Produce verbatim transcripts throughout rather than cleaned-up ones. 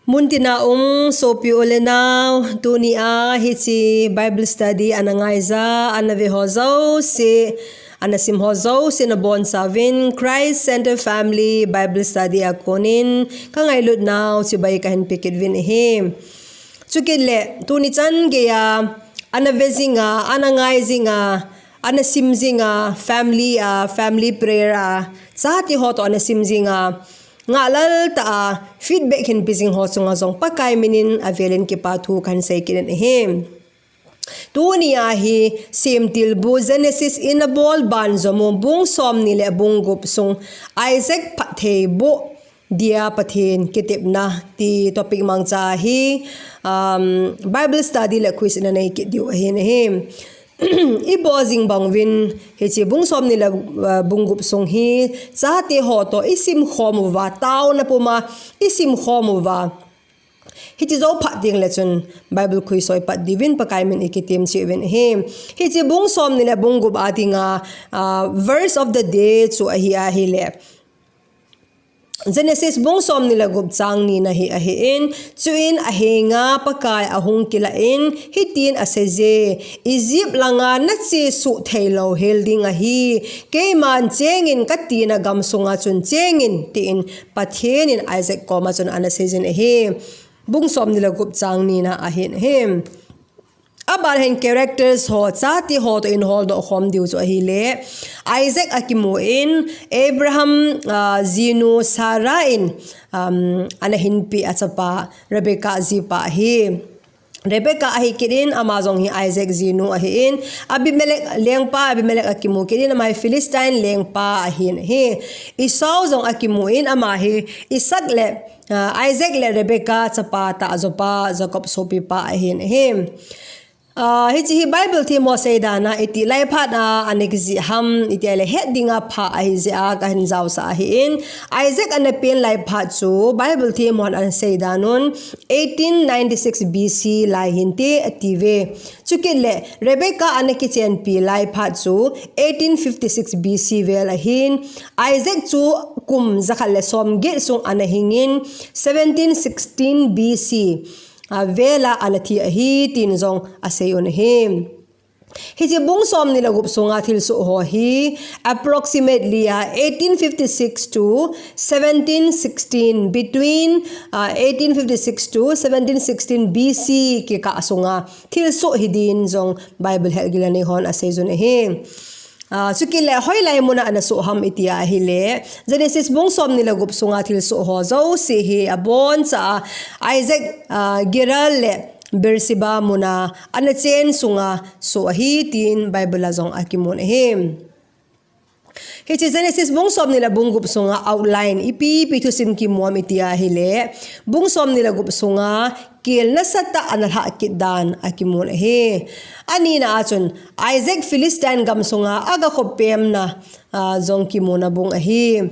Muntina um sopi u le nau, tunia hiche Bible study ana ngaija, ana ve ho jouse, ana sim ho jouse nabonchauvin Christ Center Family Bible Study a konin kangailutnau chibai kahin pe kit uvin ahi. Chukit le tuni chan geiya ana ve jinga, ana ngai jinga, ana sim jinga, family a, family prayer a, chate ho toh ana sim jinga, ngahlel tah a feedback hin pe jing ho chunga jong Pakai minin avelin kipa thu kahin sei kit in ahi. Tunia hi Semtilbu Genesis in abol banjom u bung somni le bung gup sung Isaac phattheiboh dia Pathen kitepna ti topic mangcha hi, um, Bible study le quiz ina nei kit diu ahi nahi. Ibol jing bang uvin hiche bung somni le, uh, bung gup sung hi chate ho toh isim khom uva, taona puma isim khom uva. Hiche jou phat ding le chun Bible quiz hoi pat diuvin Pakai min ikitem cheh uvin ahi. Hiche bung somni le bung gup a dinga, uh, verse of the day chu ahi ahile. Genesis bung somni le gup chang nina hi ahin, chuin ahenga Pakai ahung kilah in, hitin aseije, Egypt langa nachesuh thei lou hel ding ahi, keiman chengin katina gam sunga chun chengin, tin Pathen in Isaac koma chun ana seijin ahi. Bung somni le gup chang nina ahin ahi. Aban hin characters ho, chate ho toh in holdoh khom diu chu ahile, Isaac akimu in, Abraham, ah, jinu Sarah in, um, ana hinpeh a chapa Rebecca jipa ahi. Rebecca ahi kit in, ama jong hi Isaac jinu ahi in, Abimelech lengpa, Abimelech akimu kit in, ama hi Philistine lengpa ahin ahi. Esau jong akimu in, ama hi Isaac le, ah, Isaac le Rebecca chapa tah jopa, Jacob sopipa ahin ahi. Ah, hiche hi Bible them ho seidan a iti lai phat a ana kijih ham iti ahile het dinga pha ahi jeh a kahin jaosah ahin, Isaac ana pen lai phat chu Bible them hon ana seidan un eighteen ninety-six B C lai hinte atiuve. Chukit le Rebecca ana kichenpi lai phat chu eighteen fifty-six B C vel ahin, Isaac chu kum jakhat le somget sung ana hingin seventeen sixteen B C a vela ana thi ahi, tin jong asei un ahi. Hiche bung somni le gup sunga thilsoh ho hi approximately a eighteen fifty-six to seventeen sixteen, between, ah, eighteen fifty-six to seventeen sixteen B C kikah sunga thilsoh hi din jong Bible helgil a nei hon aseijun ahi. Ah, chukit le hoilai muna ana soh ham iti ahile, Genesis bung somni le gup sunga thilsoh ho jouse hi aboncha a Isaac, ah, Gerar le Beersheba muna ana chen sunga soh ahi tin Bible a jong akimun ahi. Hiche Genesis bung somni le bung gup sunga outline ipi ipi thusim kimu ham iti ahile, bung somni le gup sunga kel nasatah ana lhah kit dan akimun ahi. Anina a chun Isaac Philistine gam sunga aga khopemna, ah, jong kimuna bung ahi.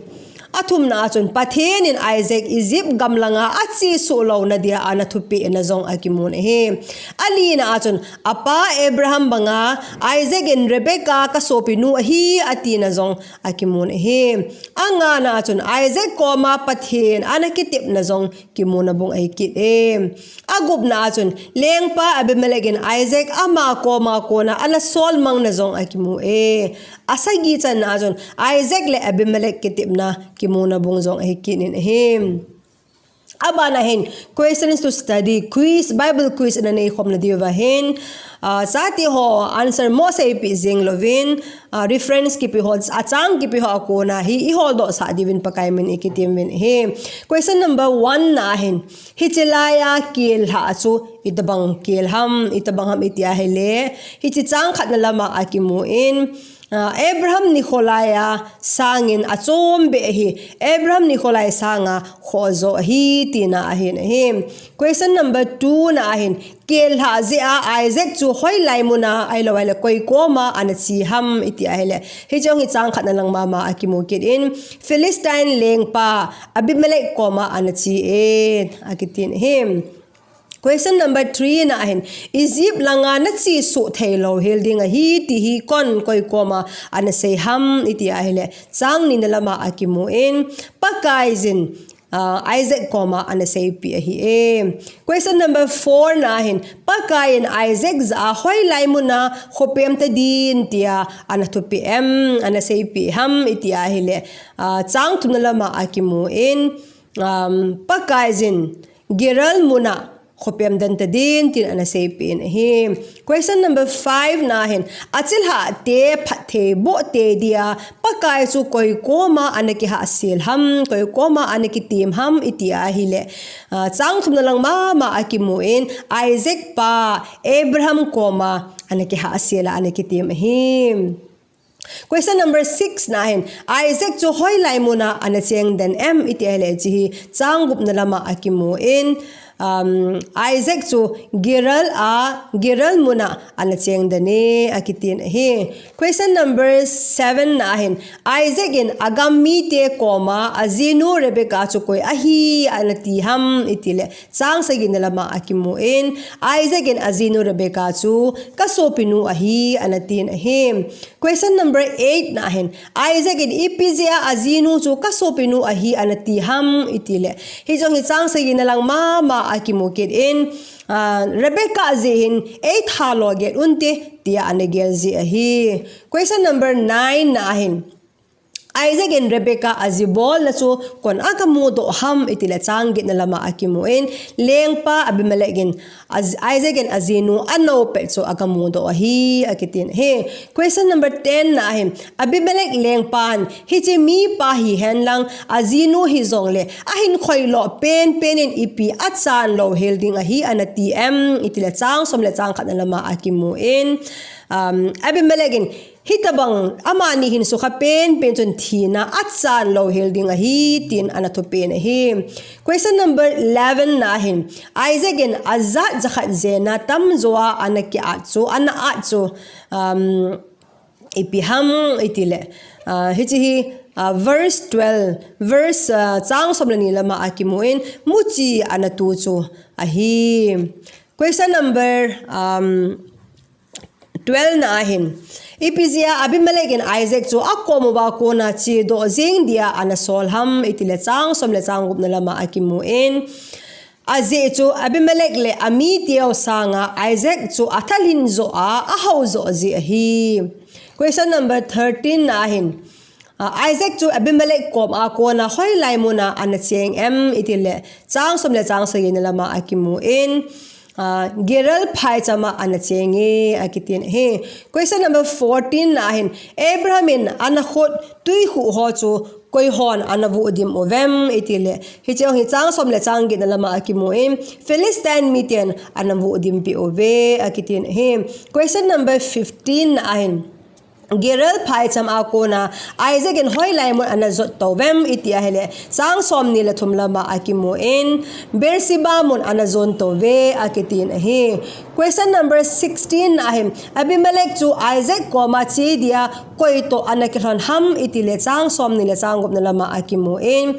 Athumna a chun Pathen in Isaac Egypt gam langa achesuh louna dia ana thupehna jong akimun ahi. Alina a chun apa Abraham banga Isaac in Rebecca kasopinu ahi atina jong akimun ahi. Angana a chun Isaac koma Pathen ana kitepna jong kimuna bung ahi kit e. Agupna a chun lengpa Abimelech in Isaac ama koma kona ana solmangna jong akimu e. Asagi channa a chun Isaac le Abimelech kitepna kimuna bung jong ahi kit in ahi. Abana hin questions to study, quiz, Bible quiz ina nei khomna diuva hin, ah, chate ho answer mo seipeh jing louvin, ah, reference kipe ho, achang kipe ho akona hi iholdoh sah diuvin Pakai min ikitem uvin ahi. Question number one na a hin, hiche laiya kel lhah chu itobang kel ham, itobang ham iti ahile, hiche chang khatna lama akimun, ah, Abraham nikho laiya sangin achom beh ahi, Abraham nikho lai sanga khoh jo ahi tina ahin ahi. Question number two na a hin, kel lhah jeh a Isaac chu hoilai muna ahilou ahile koi koma ana che ham iti ahile, hiche jong hi chang khatna lang mama akimu kit in, Philistine lengpa Abimelech koma ana che e akitin ahi. Question number three na a hin, Egypt langa nachesuh theilou hel ding ahi ti hi kon koi koma ana sei ham iti ahile, chang nina lama akimun, Pakaiyin ah, Isaac koma ana seipeh ahi e. Question number four na hin, Pakaiyin Isaac jah a hoilai muna khopem tadin tia ana thupeh em, ana seipeh ham iti ahile, ah, chang thumna lama akimun, um, Pakaiyin Gerar muna khopem den tadin tin ana seipeh in ahi. Question number five na hin, achilhah te phatthei boh tei dia Pakai chu koi koma ana kihahsel ham, koi koma ana kitem ham iti ahile, ah, chang thumna lang mama akimun, Isaac pa Abraham koma ana kihahsel a ana kitem ahi. Question number six na hin, Isaac chu hoilai muna ana cheng den em iti ahile, hiche hi chang gupna lama akimun, um, Isaac chu Gerar a, Gerar muna ana cheng den e akitin ahi. Question number seven na hin, Isaac in agam mite koma ajinu Rebecca chu koi ahi ana ti ham itile, chang sagina lama akimun, Isaac in ajinu Rebecca chu kasopinu ahi ana tin ahi. Question number eight na hin, Isaac in ipi jeh a ajinu chu kasopinu ahi ana ti ham itile, hiche jong hi chang sagina lang mama akimu kit in, ah, Rebecca jeh hin eitha lo get unte tia ana gel ji ahi. Question number nine na hin, Isaac in Rebecca aji bolna chu koi a kamudoh ham itile, chang getna lama akimun, lengpa Abimelech in, a, Isaac in ajinu anou pet chu agamudoh ahi akitin ahi. Question number ten na hin, Abimelech lengpan hiche mipa hihen lang ajinu hijongle ahin khoilo penpen in ipi achan louhel ding ahi ana ti em itile, chang som le chang khatna lama akimun, um, Abimelech in hitobang amani hin sukha penpen chun thina achan louhel ding ahi tin ana thupeh in ahi. Question number eleven na hin, Isaac in ajat jakhat jena tamjo a ana ki-at chu, ana at chu, um, ipi ham itile, ah, hiche hi, ah, verse twelve, verse, ah, chang som le ni lama akimun, muchi ana tu chu ahi. Question number, um, twelve na hin, ipi jeh a Abimelech in Isaac chu akom uva kona chedoh jeng dia ana sol ham itile, chang som le chang gupna lama akimun, ajeh chu Abimelech le amiteu sanga Isaac chu athalhin joh a, ahao joh jeh ahi. Question number thirteen na hin, ah, Isaac chu Abimelech koma kona hoilai muna ana cheng em itile, chang som le chang sagina lama akimun, ah, Gerar phaichama ana cheng e akitin ahi. Question number fourteen na hin, Abraham in ana khut tuikhuh ho chu koi hon ana vuhdim uvem itile, hiche jong hi chang som le chang getna lama akimun, Philistine miten ana vuhdim peh uve akitin ahi. Question number fifteen na hin, Gerar phaicham a kona Isaac in hoilai mun ana jot tou vem iti ahile, chang somni le thum lama akimun, Beersheba mun ana jon tou ve akitin ahi. Question number sixteen na hin, Abimelech chu Isaac koma che dia koi toh ana kilhon ham itile, chang somni le chang gupna lama akimun,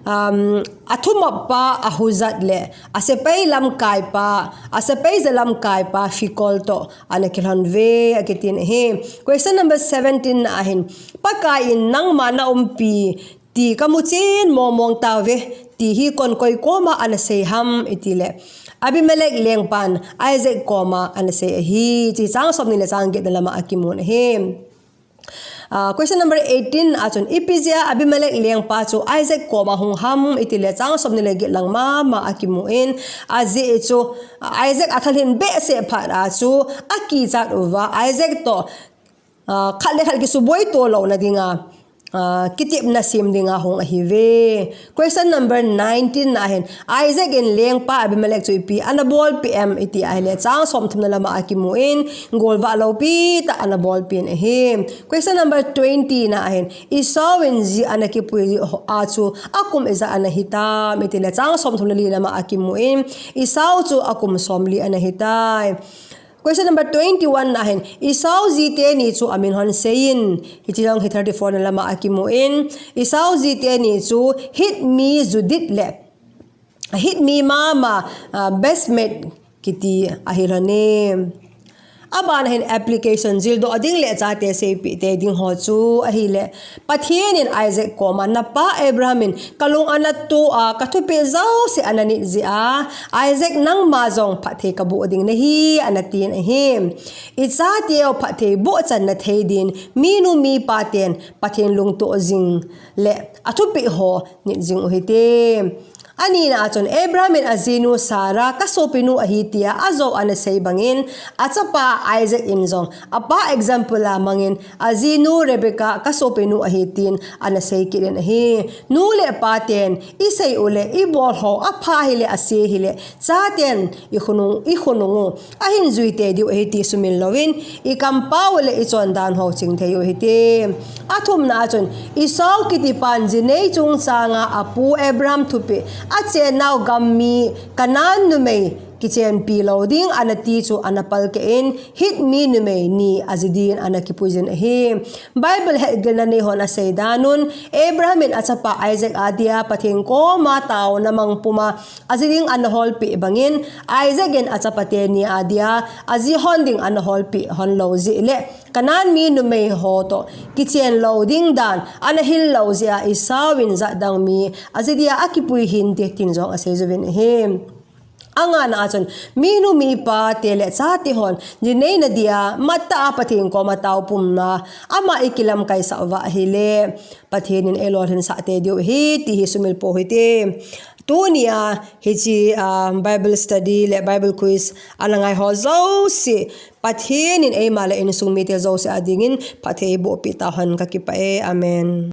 um, athumop pa Ahuzzath le asepai lamkaipa, asepai ja lamkaipa Phicol toh ana kilhon ve akitin ahi. Question number seventeen na hin, Pakaiyin nangma naumpi ti kamu chen mongmong tauve ti hi kon koi koma ana sei ham itile, Abimelech lengpan Isaac koma ana sei ahi. Hiche chang somni le chang getna lama akimun ahi. Ah, question number eighteen a chun, ipi jeh a Abimelech lengpa chu Isaac koma hung ham itile, chang somni le get lang mama akimun, ajeh chu, ah, Isaac athalhin behseh phat a chu akichat uva, Isaac toh, ah, khat le khat kisuboi to louna dinga, ah, kitepna sem dinga hung ahiuve. Question number nineteen na hin, Isaac in lengpa Abimelech chu ipi ana bolpeh em iti ahile, chang somthumna lama akimun, golvah loupi tah ana bolpeh in ahi. Question number twenty na hin, Esau in ji ana kipui a chu akum ijat ana hitam itile, chang somthum le li lama akimun, Esau chu akum somli ana hitai. Question number twenty-one na hin, Esau ji teni chu amin hon seiyin. Hiche jong hi thirty-four na lama akimun, Esau ji teni chu Hit mi Judith le Hit mi mama, ah, Basemath kiti ahi lhon e. Aban hin application jildoh ding le chate seipeh tei ding ho chu ahile, Pathen in Isaac koma, "Napa Abraham in kalung ana to a, kathupeh jouse ana nit jeh a, Isaac nangma jong phatthei kaboh ding nahi," ana tin ahi. I chateu phatthei boh channa thei din, minu mipa ten Pathen lungtoh jing le athupeh ho nit jing u hite. Anina a chun Abraham in ajinu Sarah, "Kasopinu ahi," tia ajou ana sei bangin, achapa Isaac in jong apa example a mangin, ajinu Rebecca, "Kasopinu ahi," tin ana sei kit in ahi. Nu le pa ten isei u le ibol ho apha hile ase hile, chaten ikhonung, ikhonung u ahin jui tei diu ahi ti sumil louvin, ikampau le ichondan ho ching thei u hite. Athumna a chun, Esau kitipan jinei chungchanga apu Abraham thupeh, achennau gam mi Canaan numei kichenpi lou ding ana ti chu ana palkeh in, Hit mi numei ni aji din ana kipuijin ahi. Bible hetgilna nei hon asei dan un, Abraham in achapa Isaac adia Pathen koma taona mang puma aji ding ana holpeh bangin, Isaac in achapa teni adia aji hon ding ana holpeh hon lou jeh le, Canaan mi numei ho toh kichen lou ding dan ana hil lou jeh a Esau in jatdang mi aji dia akipui hinte tin jong asei jouvin ahi. Angana a chun, minu mipa te le chate hon jinei nadia matah a Pathen koma taopumna, ama ikilamkaisah uva ahile, Pathen in eilolhinsah tei diu ahi ti hi sumil pou hite. Tunia hiche, ah, Bible study le Bible quiz ana ngai ho jouse, Pathen in eima le insung mite jouse adingin phatthei eibohpeh tauhen, kakipah e. Amen.